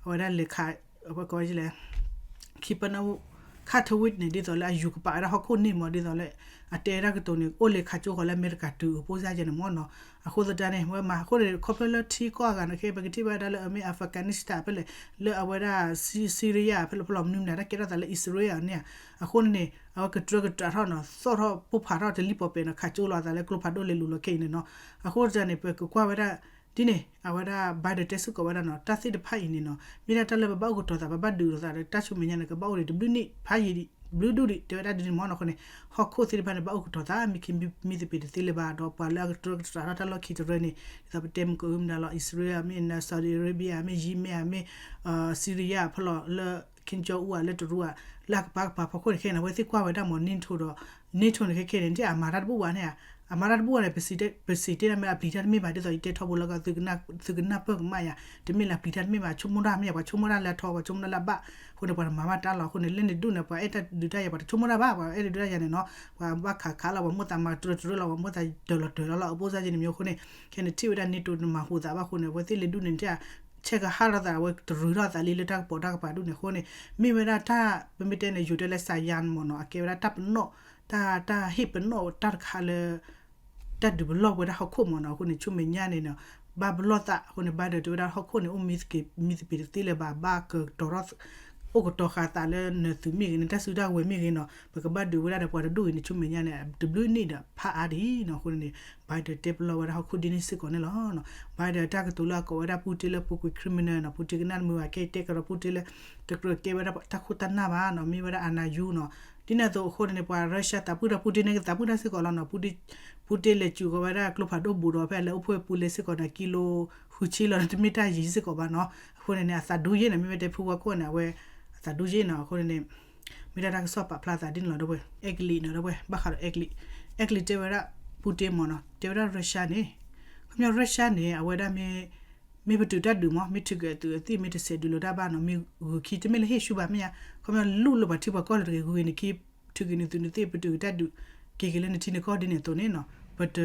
အဝဲဒၣ်လဲၤခး အဝဲကိးဝဲလဲၣ် ခံပန ခါထဝံးန့ၣ် ဒ်သိးလၢအယူၤကပာ်ဝဲဒၣ်ဟီၣ်ခိၣ်န့ၣ်မး ဒ်သိးလၢ အတဲဒၣ်ကတိၤန့ၣ် အိၣ်လၢခးကၠိဃီၤလၢအမဲရကၤတုၤအပိၢ်စၢ်ယဲန့ၣ်မးနီၤ အဃိသတးန့ၣ် ဝဲမၤအဃိန့ၣ် ခီဖျိလၢထံကီၢ်အဂၤန့ၣ် ခဲပကထံၣ်ဘၣ်ဒၣ်လၢအမ့ၢ် Afghanistan ဖဲလဲၣ် လၢအဝဲဒၣ် Syria ဖဲလဲၣ်ဖဲလဲၣ်မနုၤမတၤ တၢ်ကဲထီၣ်သးလၢ Israel န့ၣ် အဃိန့ၣ် အဝဲကတြၢကတြးထီၣ်နီၤ သီၣ်ထီၣ်ပိၢ်ဖးထီၣ်တလံၣ်ပီၤပဲာ်နီၤ ခးကၠိလီၤအသးလၢကျိဖးဒိၣ်လဲၤလူၤလီၤခဲအံၤန့ၣ်နီၤ အဃိသတးန့ၣ် ပကကွၢ်ဝဲဒၣ် ဒ်န့ၣ် အဝဲဒၣ် Biden တဲစ့ၢ်ကီးဝဲဒၣ်နီၤ တၢ်သ့ၣ်တဖၣ်အံၤန့ၣ်နီၤ မ့ၢ်ဒၣ်တၢ်လၢပဘၣ်အိၣ်ကတီၤသး ပဘၣ်ဒုးလိာ်သးဒီး တၢ်ဆူမဲာ်ညါန့ၣ် ကဘၣ်အိၣ်ဒံးတဘျုးနံၣ်ဖးယံၤဒံး ဘျုးဒူၣ်ဒံး တဲဝဲဒၣ်ဒ်န့ၣ်မးနီၤ အဃိန့ၣ် ဟီၣ်ခိၣ်သ့ၣ်တဖၣ်န့ၣ် ဘၣ်အိၣ်ကတီၤသး မ့ၢ်ခံမံၤသပ့ၤတသ့လၢၤဘၣ် ဒီးပှၤလၢအကတြၢကတြးထီၣ်တၢ်လီၢ်ခံတရၢန့ၣ် ဒ်သိးပတဲမုၢ်ကအိၣ်မနုၤလီၤ Israel မ့ၢ် Saudi Arabia မ့ၢ် Yemen မ့ၢ် Syria ဖဲလဲၣ်လၢ Kim Jong Un လၢတရူး လၢအကပၤကပၤဖီခိၣ်န့ၣ်ခဲအံၤန့ၣ် အဝဲသ့ၣ်ကွၢ်ဝဲဒၣ်မး NATO ဒီး NATO န့ၣ်ခဲခဲန့ၣ် အမၤတၢ်တဘူၣ်ဘၣ်န့ၣ်ဧါ အမၤတၢ်တဘူၣ်ဘၣ်န့ၣ် ပစံးတ့ၢ်တၢ်မ့ၢ်အပျံၤတၢ်တမ့ၢ်ဘၣ် ဒ်သိးယတဲထီဘိလၢ သုကနၢ်ပၢၢ်ကမၣ်ယၤ တမ့ၢ်လၢအပျံၤတၢ်တမ့ၢ်ဘၣ် ဆိကမိၣ်တၢ်မ့ၢ် ပှၤဆိကမိၣ်တၢ်လၢအထီ ပှၤဆိကမိၣ်တၢ်လၢအဘၣ် အဃိန့ၣ် ပှၤတမၤဘၣ်တၢ်လီၤ အဃိန့ၣ် လၢန့ၣ်ဒူၣ်န့ၣ် ပှၤအဲၣ်တၢ်ဒုးတၢ်ယၤ ပှၤတဆိကမိၣ်တၢ်ဘၣ် ပှၤအဲၣ်တၢ်ဒုးတၢ်ယၤန့ၣ်နီၤ ပှၤဘၣ်ခးခးလီၤ ပှၤမိၣ်သးမၤတရၢတရၢလီၤ ပှၤမိၣ်သးတၢၤလီၤတၢၤလီၤလီၤ အပိၢ်စၢ်ယဲန့ၣ်မ့ၢ်အဃိန့ၣ် ခဲန့ၣ်ထံၣ်ဝဲဒၣ် NATO တမၤဟူးသးဘၣ်အဃိန့ၣ် အဝဲသ့ၣ်လၢဒူၣ်န့ၣ် ဆဲးကဟးထီၣ်သး အဝဲတရူးထီၣ်သးလံလၢတၢ်ကပိာ်တၢ်ကပၤဒူၣ်န့ၣ်အဃိန့ၣ် မ့ၢ်ဝဲဒၣ်တၢ် ပမ့ၢ်တဲန့ၣ် ယိၤတဲလၢ စၤယါမ့ၢ်နီၤ အကဲဝဲဒၣ်တၢ်ပနီၣ် တၢ် တၢ်ဟ့ၣ်ပနီၣ်တၢ်တခါလၢ တၢ်ဒုးပလီၢ်ဝဲဒၣ်ဟီၣ်ခိၣ်မ့ၢ်နီၤ အဃိန့ၣ် ဆူမဲာ်ညါန့ၣ်နီၤ ဘၣ်ပလီၢ်သးအဃိန့ၣ် ဘၣ်ဒီးတဲဝဲဒၣ်ဟီၣ်ခိၣ်န့ၣ် အိၣ်မံသပ့ၤတသ့လၢၤဘၣ် ဘၣ်ကတီၤထီၣ် အိၣ်ကတီၤဃာ်သးလၢနသုးမ့ၢ်ဂ့ၤန့ၣ် တၢ်စုတၢ်ဝဲၤမ့ၢ်ဂ့ၤနီၤ ပကဘၣ်ဒုးဝဲဒၣ်ဒီးပှၤတဒူၣ်အံၤန့ၣ် ဆူမဲာ်ညါန့ၣ် တဘျုးနံၣ်ဒီးဖးအါဒံးနီၤ အဃိန့ၣ် ဘၣ်ဒီးတဲပလီၢ်ဝဲဒၣ်ဟီၣ်ခိၣ်ဒ်န့ၣ်စ့ၢ်ကီးန့ၣ်လီၤ ဘၣ်ဒီးတၢ်ကတိၤလၢအကိးဝဲဒၣ် Putin လၢ ပူၤကွံာ် criminal နီၤ Putin ကနၣ်မုာ်ဝဲခဲအံၤတဲကဒီး Putin လၢ တကြၢးကဲဝဲဒၣ်တၢ်ခိၣ်တၢ်နၢ်ဘၣ်နီၤ မ့ၢ်ဝဲဒၣ် အာဏာယူၢ် နီၤ ဒ်န့ၣ်အသိးအဃိန့ၣ် ပှၤ Russia သးပုၢ်တၢ် Putin န့ၣ်ကသးပုၢ်တၢ်စ့ၢ်ကီးလီၤနီၤ Putin လဲၤစူးကီးဝဲဒၣ်ကျိဖးဒိၣ်ဘူးဒီးဖဲအလဲၤအိၣ်ဖှိၣ်ပူၤလဲၤစ့ၢ်ကီးန့ၣ် ကံလိဃုဆံလီၤ တမ့ၢ်တၢ်ယံၤစ့ၢ်ကီးဘၣ်နီၤ အဃိန့ၣ်န့ၣ် အသးဒူယဲၢ်န့ၣ် မ့ၢ်ဝဲတဲဖုဝါခိၣ်န့ၣ် အဝဲ အသးဒူယဲၢ်နီၤ အဃိန့ၣ်န့ၣ် မ့ၢ်ဒၣ်တၢ်ကစီၣ်ပာ်ဖျါသးဒ်န့ၣ်လီၤ ဒီပုၢ်ဝဲၢ် အဲကလံးနီၤ ဒီပုၢ်ဝဲၢ် ဘၣ်ဃးဒီးအဲကလံး အဲကလံးတဲဝဲဒၣ် Putin မ့ၢ်နီၤ တဲဝဲဒၣ် Russia န့ၣ် ခီပညီ Russia န့ၣ် အဝဲဒၣ်မ့ၢ် မ့ၢ်ပတုာ်တၢ်ဒုးမး မ့ၢ်ထုးက့ၤအသုးအသ့ၣ် မ့ၢ်တစဲးဒုးလိာ်တၢ်ဘၣ်နီၤ မ့ၢ်ဂုၤခံ တမ့ၢ်လၢဟ့ၣ်ဆူၣ်ဘၣ်မ့ၢ်ဧါ ခီပညီလူလၢပှၤထံပှၤကီၢ်လၢတဂ့ၤ ဂုၤဂ့ၤန့ၣ်ခံ ထုးက့ၤနသုးနသ့ၣ် ပတုာ်က့ၤတၢ်ဒုး က့ၤက့ၤလၢနထံနကီၢ်ဒ်န့ၣ်အသိးန့ၣ်နီၤ ပတ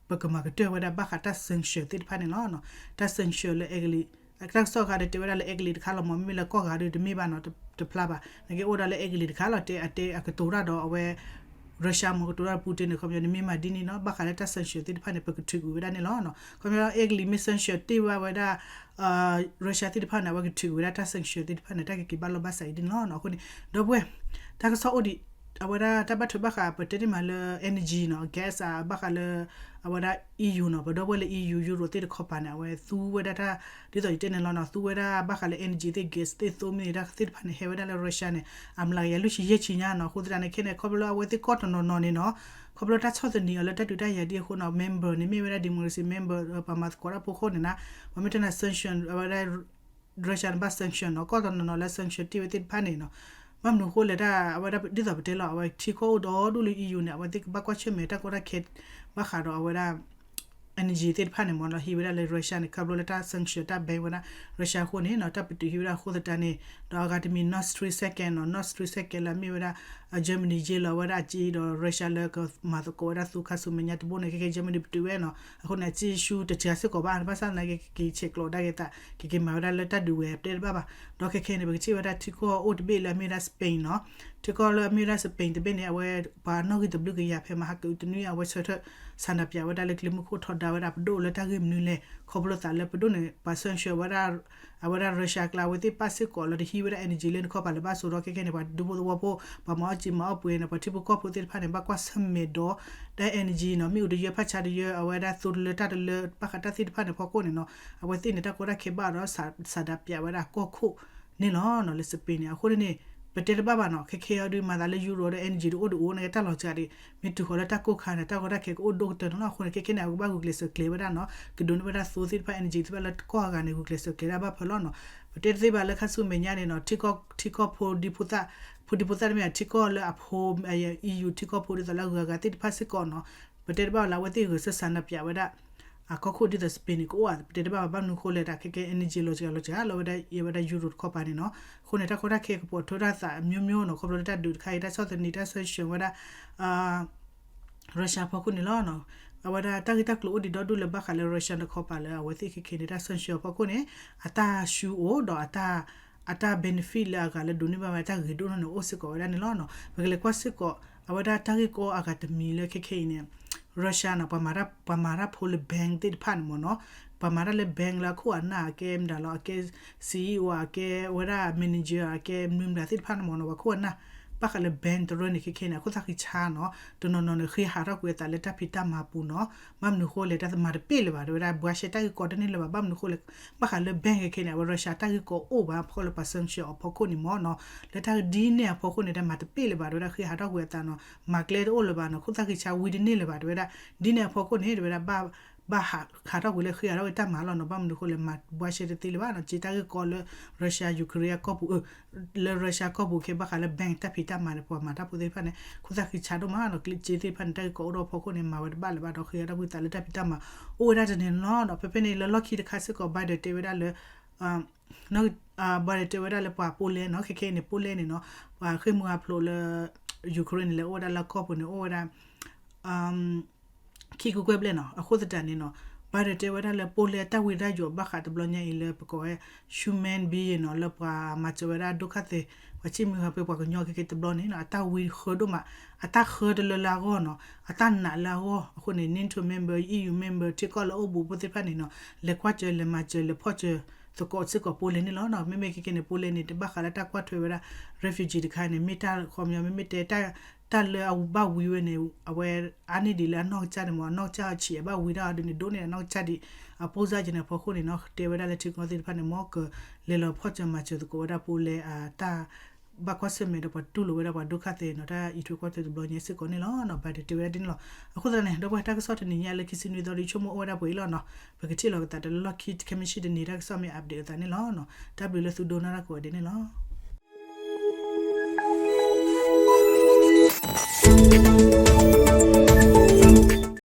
ပကမၤကတၢၢ်ဝဲဒၣ်ဘၣ်ဃးတၢ် sanction သ့ၣ်တဖၣ်န့ၣ်လီၤ. တၢ် sanction လၢအဲကလံး တၢ်ကစီၣ်ခါဒီးတဲဝဲဒၣ်လၢအဲကလံးတခါလီၤမး မ့မ့ၢ်လၢကီၢ်ဂၤဒီးတမ့ၢ်ဘၣ်နီၤ တဖျါဘၣ် နကဲအိၣ်ဒၣ်လၢအဲကလံးတခါလီၤ တဲအတဲအကတိၤတၢ်ဒီးအဝဲ Russia မ့ၢ်ကတိၤတၢ် Putin န့ၣ် ခီပညီန့ၣ်မ့ၢ်မၤဒ်န့ၣ်နီၤ ဘၣ်ဃးလၢတၢ် sanction သ့ၣ်တဖၣ်န့ၣ် ပကထုးကွံာ်ဝဲဒၣ်န့ၣ်လီၤ. ခီပညီအဲကလံး မ့ၢ် sanction တ့ၢ်ဘၣ်ဝဲဒၣ် Russia သ့ၣ်တဖၣ်န့ၣ် အဝဲကထုးကွံာ်ဝဲဒၣ်တၢ် sanction သ့ၣ်တဖၣ်န့ၣ် တၢ်ကက့ၤဘၣ်လီၢ်ဘၣ်စးအံၤဒ်န့ၣ်လီၤ. အဃိန့ၣ် ဒီပုၢ်ဝဲၢ် တၢ်ကစီၣ်အိၣ်ဒံး အဝဲဒၣ်တၢ်ဘၣ်ထွဲဘၣ်ဃး ပတဲန့ၢ်မးလၢ energy နီၤ gas ဘၣ်ဃးလၢ အဝဲဒၣ် E U နီၤ ပဒီပုၢ်ဝဲၢ်လၢ E U Europe သ့ၣ်တခီပၤန့ၣ် အဝဲသူဝဲဒၣ်တၢ် ဒ်သိးယတဲန့ၣ်လီၤနီၤ သူဝဲဒၣ်ဘၣ်ဃးလၢ energy သ့ၣ် gas သ့ၣ် သိမ့ၢ်တၢ်သ့ၣ်တဖၣ်န့ၣ် ဟဲဝဲဒၣ်လၢ Russia န့ၣ် အမျးကယၤလွံၢ်ဆံယဲၢ်ဆံညါနီၤ အဃိသတးန့ၣ် ခဲန့ၣ် ခီဖျိလၢအဝဲသ့ၣ်ကီၢ်တနီၤနီၤန့ၣ်နီၤ ခီဖျိတၢ်ဆီၣ်သနံးအီၤလၢတၢ်ဒုးတၢ်ယၤဒ်အဃိနီၤ member န့ၣ် မ့ၢ်ဝဲဒၣ် democracy member ပှၤမၤသကိးတၢ်ဖိခိၣ်န့ၣ်နီၤ ပှၤမ့ၢ်တဲန့ၣ် sanction အဝဲဒၣ် Russia န့ၣ်ဘၣ် sanction နီၤ ကီၢ်တနီၤနီၤလၢ sanction တ့ၢ်ဝဲသ့ၣ်တဖၣ်န့ၣ်နီၤ ဘၣ်မနုၤအဃိလဲၣ်တၢ် အဝဲဒၣ်ဒ်သိးပတဲလီၤ အဝဲထံကီၢ်အိၣ်ဒီဒူၣ်လၢ E U န့ၣ် အဝဲသ့ၣ်ကဘၣ်ကွၢ်ဆၢၣ်မဲာ်တၢ်ကီတၢ်ခဲ ဘၣ်ဃးဒီးအဝဲဒၣ် energy သ့ၣ်တဖၣ်န့ၣ်မ့ၢ်နီၤ ဟံးဝဲဒၣ်လၢ Russia န့ၣ် ခီဖျိလၢတၢ် sanction တၢ် ban ဝဲဒၣ် Russia အဃိန့ၣ်နီၤ တၢ်ပတုာ်ဟံးဝဲဒၣ်အဃိသတးန့ၣ် ဒီးအဂၤတမံၤ Nord Stream second နီၤ Nord Stream second လၢအမ့ၢ်ဝဲဒၣ် အ Germany ယ့လီၤဝဲဒၣ်အက့ဒီး Russia လၢကမၤသကိးဝဲဒၣ်သူခါဆူမဲာ်ညါတဘိန့ၣ် ခဲခဲ Germany ပတုာ်ဝဲနီၤ အဃိန့ၣ် အက့ဆူတစှၤစ့ၢ်ကီးဘၣ် ဘၣ်ဆၣ်သနာ်က့ က့ၤဆဲးကျိးဒၣ်က့ၤသး က့ၤက့ၤမၤဝဲဒၣ်လၢတၢ်ဒုးဝဲၤပတဲတဘၣ်ဘၣ် ဒီးခဲခဲန့ၣ် ပကထံၣ်ဝဲဒၣ်ထံကီၢ်အိၣ်တဘ့ၣ်လၢအမ့ၢ်ဝဲဒၣ် Spain နီၤ ထံကီၢ်လၢအမ့ၢ်ဝဲဒၣ် Spain တဘ့ၣ်န့ၣ် အဝဲပှၤနီၣ်ဂံၢ်တဘျုးကယၤဖဲမဟါကအုတနွံ အဝဲဆၢထၢၣ် ဆန္ဒပြ ဝဲဒၣ်လၢကျဲမုၢ်ခိၣ်ထီဒါဝဲဒၣ်ပဒိၣ်လၢတၢ်ဂ့ၢ်မနုၤလဲၣ် ခီဖျိသးလၢပဒိၣ်န့ၣ် ပှၤ sanction ဝဲဒၣ် အဝဲဒၣ် Russia ကျါ အဝဲသ့ၣ်ပာ်စ့ၢ်ကီးလၢတဟံးဝဲဒၣ် energy လၢနခီပၤလၢၤဘၣ်အသိးဒီး ခဲခဲန့ၣ် ပှၤဒူဖိသဝီဖိ ပှၤမၤအီၣ်စံာ်မၤအီၣ်ပှ့ၤန့ၣ် ပှၤထံဖိကီၢ်ဖိသ့ၣ်တဖၣ်န့ၣ် ဘၣ်ကွၢ်ဆၢၣ်မဲာ်ဒီး တၢ် energy နီၤ မ့ၣ်အူတယၢၢ်ဖးဆါတယၢၢ် အဝဲဒၣ်သိတလၢတၢ်တလၢ ဘၣ်ဃးတၢ်သ့ၣ်တဖၣ်န့ၣ်အဖီခိၣ်န့ၣ်နီၤ အဝဲသ့ၣ်န့ၣ် တၢ်ကီတၢ်ခဲဘၣ်ဒီး ဆန္ဒပြ ဝဲဒၣ်ကီၢ်ခိၣ်န့ၣ်လီၤနီၤ လၢ Spain န့ၣ် အဃိန့ၣ်န့ၣ် ပတဲတဘၣ်ဘၣ်နီၤ ခဲခဲအံၤဒုး မၤသးလၢ Europe ဒီး energy တအိၣ်တအိၣ်န့ၣ် တၢ်လီၤစှၤဒံး မ့ၢ်တုၤဃီၤလၢတၢ်ကိၢ်ခါန့ၣ် တၢ်ကီတၢ်ခဲကအိၣ်ဒိၣ်ကတၢၢ်န့ၣ်လီၤ အဃိန့ၣ် ခဲခဲန့ၣ် အကဘၣ်ဂုာ်ကျဲးစၢးကျဲၤဝဲဒၣ်နီၤ ကဒိးန့ၢ်ဝဲဒၣ်သိသ့ၣ်တဖၣ် energy သ့ၣ်တဖၣ်လၢကီၢ်အဂၤန့ၣ် ဂုာ်ကျဲးစၢးကျဲၤဒၣ်ဘၣ်ဖၢလီၤနီၤ ပတဲတသ့ဘၣ်လၢခါဆူမဲာ်ညါန့ၣ်နီၤ ထံကီၢ် ထံကီၢ်ဖိဒံဖိသၣ် ဖိဒံဖိသၣ်တမ့ၢ် ထံကီၢ်လၢအဖိ EU ထံကီၢ်ဖိဒ်သိးလၢအဂၤဂၤသ့ၣ်တဖၣ်စ့ၢ်ကီးနီၤ ပတဲတဘၣ်လၢအဝဲသ့ၣ်ဂဲၤဆၢ ဆန္ဒပြ ဝဲဒၣ် အကီၢ်ခိၣ်ဒ်သိး Spain န့ၣ် ကအိၣ်ဧါ ပတဲတဘၣ်ဘၣ် ဘၣ်မနုၤအဃိလဲၣ် တၢ်ခဲခဲ energy လီၤစှၤလီၤစှၤလီၤဝဲဒၣ် ယဲဝဲဒၣ် Europe တခီပၤန့ၣ်နီၤ အဃိန့ၣ် တၢ်ကီတၢ်ခဲကပိာ်ထွဲထီၣ်သး မျိုးမျိုး နီၤ ခီဖျိလၢတၢ်ဒုးတခါအံၤ တၢ်ဆီၣ်သနံး တၢ် sanction ဝဲဒၣ် Russia အဖီခိၣ်န့ၣ်လီၤ. အဝဲဒၣ်တၢ်ဂ့ၢ်တၢ်ကျိၤအိၣ်ဒံးဒီဒူၣ်လၢဘၣ်ဃးလၢ Russia တခီပၤလၢအဝဲသ့ၣ်ခဲခဲန့ၣ် တၢ် sanction အဖီခိၣ်န့ၣ် အတၢ်ဆူအိၣ်ဒီး အတၢ် benefit လၢအဂၤလၢဒိးန့ၢ်ဘၣ်ဝဲတၢ်ဂ့ၤဒိၣ်န့ၣ်အိၣ်စ့ၢ်ကီးဝဲဒၣ်န့ၣ်လီၤ. ပကလဲၤကွၢ်စ့ၢ်ကီး အဝဲဒၣ်တၢ်ဂ့ၢ်ကီအဂၤတမံၤလၢခဲခဲအံၤန့ၣ် Russia နီၤ ပှၤမၤတၢ်ဖိလၢ bank သ့ၣ်တဖၣ်န့ၣ်မ့ၢ်နီၤ ပှၤမၤတၢ်လၢ bank လၢအခိၣ်အနၢ် အကဲမတၤလီၤ အကဲ CEO အကဲဝဲဒၣ် manager အကဲမနုၤမတၤသ့ၣ်တဖၣ်န့ၣ်မ့ၢ်နီၤ ပှၤခိၣ်အနၢ် ဘၣ်ဃးလၢ bank တရၢန့ၣ် ခဲခဲန့ၣ် အခိၣ်သၣ်ဃံဆါနီၤ တနီၤနီၤန့ၣ် ဃ့ဟးထီၣ်ကွံာ်အသးလၢတၢ်ဖံးတၢ်မၤပူၤနီၤ ဘၣ်မနုၤအဃိလဲၣ် တၢ်မၤတပ့ၢ်လၢၤဘၣ် တဲဝဲဒၣ် ဘှါရှဲတၢ်ဂ့ၢ်ကီတန့ၢ်လၢၤဘၣ် ဘၣ်မနုၤအဃိလဲၣ် ဘၣ်ဃးလၢ bank ခဲခဲန့ၣ် အဝဲ Russia တၢ်ဂ့ၢ်ကီအိၣ်ဘၣ်ဖီၣ်လၢပှၤ sanction အဖီခိၣ်န့ၣ်မ့ၢ်နီၤ လၢတၢ်ဒ်န့ၣ်အဖီခိၣ်န့ၣ် တၢ်မၤတပ့ၢ်လၢၤဘၣ် တဲဝဲဒၣ် ဃ့ဟးထီၣ်ကွံာ်အသးနီၤ မၤကျဲတအိၣ်လၢၤဘၣ်နီၤ ခိၣ်သၣ်ဃံဆါဝံတန့ၢ်လၢၤဘၣ် တဲဝဲဒၣ် ဒ်န့ၣ်အဖီခိၣ်န့ၣ် တဲဝဲဒၣ် ဘၣ်ဟးထီၣ်ကွံာ်လၢဃ့ဟးထီၣ်ကွံာ်တၢ်မၤလီၤနီၤ ဘၣ်မနုၤအဃိလဲၣ် မၤဘှါရှဲတသ့လၢၤဘၣ်နီၤ က့တၢ်ဂ့ၢ်ကီလၢ Russia Ukraine အကီၢ်ပူၤ လၢ Russia ကီၢ်ပူၤခဲ ဘၣ်ဃးလၢ bank တၢ်ဖံးတၢ်မၤန့ၣ် ပှၤမၤတၢ်ဖိသ့ၣ်တဖၣ်န့ၣ် ခိၣ်သၣ်ဃံဆါဒိၣ်မးနီၤ က့သ့ၣ်တဖၣ်န့ၣ် တၢ်ဂ့ၢ်ကီအိၣ်ဒီးအဖီခိၣ်န့ၣ် မၤဝဲတဘၣ်လၢၤဘၣ်ဒီး ဃ့ဟးထီၣ်ကွံာ်သးလၢတၢ်ဖံးတၢ်မၤ အိၣ်ဝဲဒၣ်တန့ၣ်လီၤနီၤ ဖဲဖဲန့ၣ် လၢလီၢ်ခံတခါစ့ၢ်ကီး Biden တဲဝဲဒၣ်လၢ Biden တဲဝဲဒၣ်လၢပှၤ Poland နီၤ ခဲခဲအံၤန့ၣ် Poland န့ၣ်နီၤ ပှၤဃ့ၢ်မှံဟးဖျိးလၢ Ukraine န့ၣ် လဲၤအိၣ်ဝဲဒၣ်လၢကီၢ်ပူၤန့ၣ် အိၣ်ဝဲဒၣ် ခံကကွဲၢ်ဘျဲၣ်နီၤ အဃိသတးန့ၣ်နီၤ Biden တဲဝဲဒၣ်လၢ Poland တၢ်ဝံတၢ်ယိးဘၣ်ဃးတဘျီညါအံၤလၢပကိးဝဲ human being နီၤ လၢပှၤမၤစၢၤဝဲဒၣ်ဒိၣ်ခါသ့ ပှၤဆံၣ်မုၢ်ဟးဖှ့ပှၤကညီခဲခဲတဘျီန့ၣ်နီၤ အတၢ်ဝံဃၢဒိၣ်မး အတၢ်ဃၢတလၢလၢအဂီၢ်နီၤ အတၢ်နာ်လၢအဂီၢ် အဃိန့ၣ် NATO member EU member ထံကီၢ်လၢအိၣ်ဘူးဖိသ့ၣ်တဖၣ်န့ၣ်နီၤ လဲၤကွၢ်စၢၤလဲၤမၤစၢၤလဲၤဖီၣ်စၢၤသကိးစ့ၢ်ကီး Poland န့ၣ်လီၤ. မ့မ့ၢ်ခဲခဲန့ၣ် Poland န့ၣ် တဘၣ်ဃးလၢတၢ်ကွၢ်ထွဲဝဲဒၣ် refugee တခါန့ၣ် မ့ၢ်တၢ်ခီပညီ မ့မ့ၢ်တဲ တၢ်လၢအဘၣ်ဝံဝဲန့ၣ် အဝဲအါန့ၢ်ဒံးလၢအနီၢ်ကစၢ်န့ၣ်မ့ၢ် အနီၢ်ကစၢ်အဆံးအဘၣ်ဝံဒၣ်အီၤဒ်န့ၣ် ဒိၣ်န့ၢ်အနီၢ်ကစၢ်ဒံး အပိၢ်စၢ်က့န့ၣ် အဖီခိၣ်န့ၣ်နီၤ တဲဝဲဒၣ်လၢထံကီၢ်သ့ၣ်တဖၣ်န့ၣ် မ်ကလဲၤလီၤဖီၣ်စၢၤမၤစၢၤသကိးဝဲဒၣ် Poland အတၢ်ဘၣ်ကွၢ်ဆၢၣ်မဲာ်ဒီးပှၤတူၢ်လိာ်ဝဲဒၣ်ပှၤဒိၣ်ခါသ့နီၤ တၢ်အံးထွဲကွၢ်ထွဲတဘျီညါစ့ၢ်ကီးန့ၣ်လီၤ. Biden တဲဝဲဒၣ်ဒ်န့ၣ်လီၤ. အဃိသတးန့ၣ် ဒီပုၢ်ဝဲၢ် တၢ်ကစီၣ်တနံၤညါလၢခံဆံနွံသီဒီး ဆိကမိၣ်အိၣ်ဝဲဒၣ်ပှဲၤအံၤလီၤနီၤ. ပကထံၣ်လီၤကသးဒီးလၢလီၢ်ခံခဲမုၢ်ဆ့ၣ်တနံၤ တၢ်ကစီၣ်မ့ၢ် update အသးန့ၣ်လီၤ. တၢ်ဘျုးလၢသုဒိကနၣ်တၢ်ကိးဂၤဒဲးန့ၣ်လီၤ.